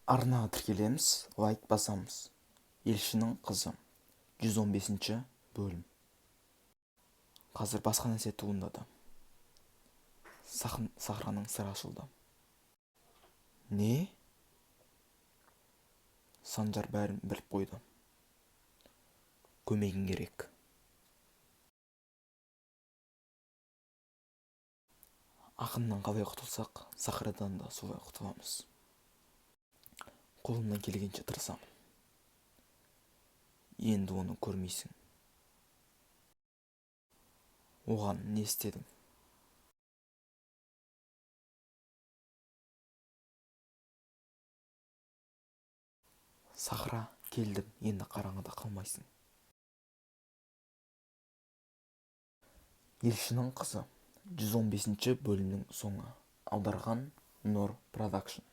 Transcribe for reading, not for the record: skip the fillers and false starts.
Арнаға тіркелеміз, лайк басамыз. Елшінің қызы, 115 бөлім. Қазір басқа нәрсе туындады. Сахраның сыры ашылды. Не? Санжар бәрін біліп қойды. Көмегің керек. Ақыннан қалай құтылсақ, Сахрадан да солай құтыламыз. Қолымнан келгенше тырысамын. Енді оны көрмейсің. Оған не істедің? Сахра, келдім, енді қараңғыда қалмайсың. Елшінің қызы, 115 бөлімнің соңы. Аударған Нұр Продакшн.